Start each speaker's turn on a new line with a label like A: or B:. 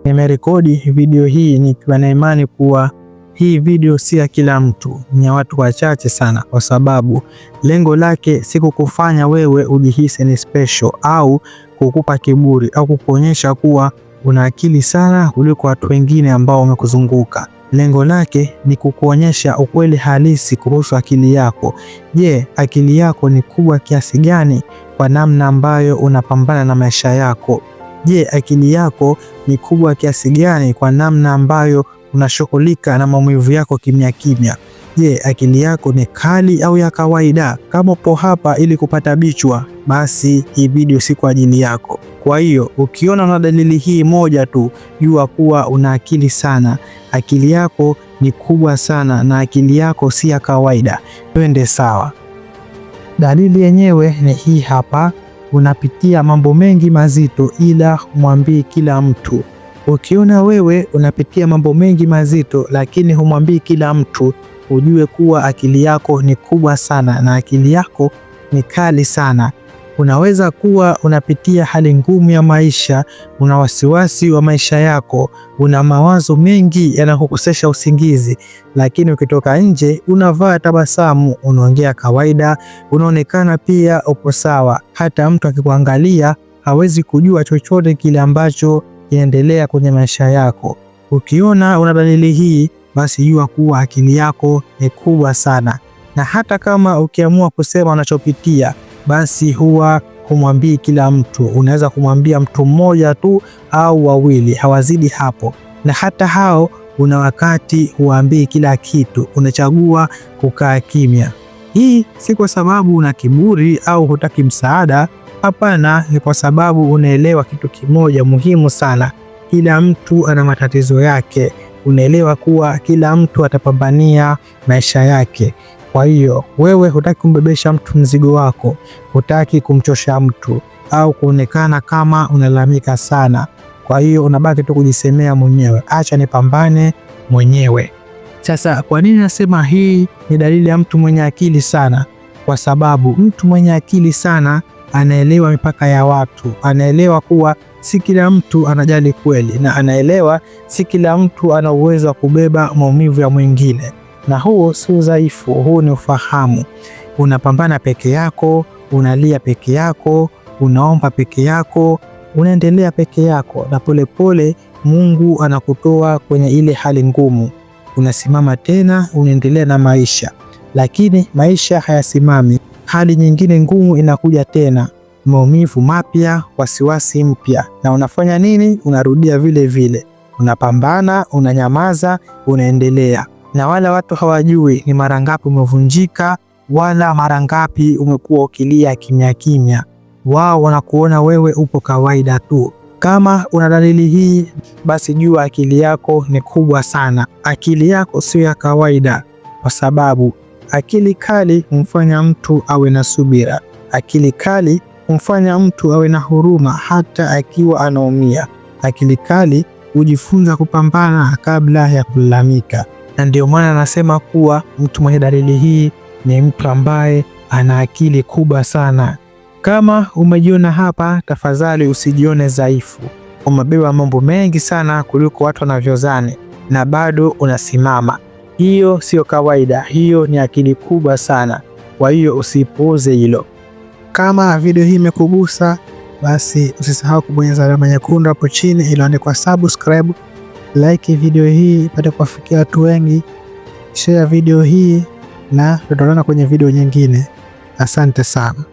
A: Nimerekodi video hii nikiwa na imani kuwa hii video si ya kila mtu, ni ya watu wachache sana, kwa sababu lengo lake si kukufanya wewe ujihisi ni special au kukupa kiburi au kukuonyesha kuwa una akili sana kuliko watu wengine ambao wamekuzunguka. Lengo lake ni kukuonyesha ukweli halisi kuhusu akili yako. Je, akili yako ni kubwa kiasi gani kwa namna ambayo unapambana na maisha yako? Je, akili yako ni kubwa kiasi gani kwa namna ambayo unashughulika na maumivu yako kimya kimya? Je, akili yako ni kali au ya kawaida? Kama upo hapa ili kupata bichwa, basi hii video si kwa ajili yako. Kwa hiyo ukiona una dalili hii moja tu, jua kuwa una akili sana. Akili yako ni kubwa sana na akili yako si ya kawaida. Twende sawa. Dalili yenyewe ni hii hapa. Unapitia mambo mengi mazito, ila humwambii kila mtu. Ukiona wewe unapitia mambo mengi mazito, lakini humwambii kila mtu, ujue kuwa akili yako ni kubwa sana na akili yako ni kali sana. Unaweza kuwa unapitia hali ngumu ya maisha, una wasiwasi wa maisha yako, una mawazo mengi yanakukosesha usingizi, lakini ukitoka nje unavaa tabasamu, unaongea kawaida, unaonekana pia upo sawa. Hata mtu akikuangalia hawezi kujua chochote kile ambacho kinaendelea kwenye maisha yako. Ukiona una dalili hii, basi jua kuwa akili yako ni kubwa sana, na hata kama ukiamua kusema unachopitia basi huwa humwambii kila mtu. Unaweza kumwambia mtu mmoja tu au wawili, hawazidi hapo, na hata hao una wakati huwaambii kila kitu, unachagua kukaa kimya. Hii si kwa sababu una kiburi au hutaki msaada. Hapana, ni kwa sababu unaelewa kitu kimoja muhimu sana: kila mtu ana matatizo yake. Unaelewa kuwa kila mtu atapambania maisha yake. Kwa hiyo wewe hutaki kumbebesha mtu mzigo wako, hutaki kumchosha mtu au kuonekana kama unalalamika sana. Kwa hiyo unabaki tu kujisemea mwenyewe, acha nipambane mwenyewe. Sasa kwa nini nasema hii ni dalili ya mtu mwenye akili sana? Kwa sababu mtu mwenye akili sana anaelewa mipaka ya watu, anaelewa kuwa si kila mtu anajali kweli, na anaelewa si kila mtu ana uwezo wa kubeba maumivu ya mwingine. Na huo si udhaifu, huu ni ufahamu. Unapambana peke yako, unalia peke yako, unaomba peke yako, unaendelea peke yako, na polepole Mungu anakutoa kwenye ile hali ngumu. Unasimama tena, unaendelea na maisha, lakini maisha hayasimami. Hali nyingine ngumu inakuja tena, maumivu mapya, wasiwasi mpya, na unafanya nini? Unarudia vile vile, unapambana, unanyamaza, unaendelea na wala watu hawajui ni mara ngapi umevunjika wala mara ngapi umekuwa ukilia kimya kimya. Wao wanakuona wewe upo kawaida tu. Kama una dalili hii, basi jua akili yako ni kubwa sana. Akili yako sio ya kawaida, kwa sababu akili kali humfanya mtu awe na subira. Akili kali humfanya mtu awe na huruma hata akiwa anaumia. Akili kali hujifunza kupambana kabla ya kulalamika na ndio maana anasema kuwa mtu mwenye dalili hii ni mtu ambaye ana akili kubwa sana. Kama umejiona hapa, tafadhali usijione dhaifu. Umebeba mambo mengi sana kuliko watu wanavyozani na bado unasimama. Hiyo sio kawaida, hiyo ni akili kubwa sana. Kwa hiyo usipuuze hilo.
B: Kama video hii imekugusa, basi usisahau kubonyeza alama nyekundu hapo chini iliyoandikwa subscribe, like video hii ipate kuwafikia watu wengi, share video hii na tutaonana kwenye video nyingine. Asante sana.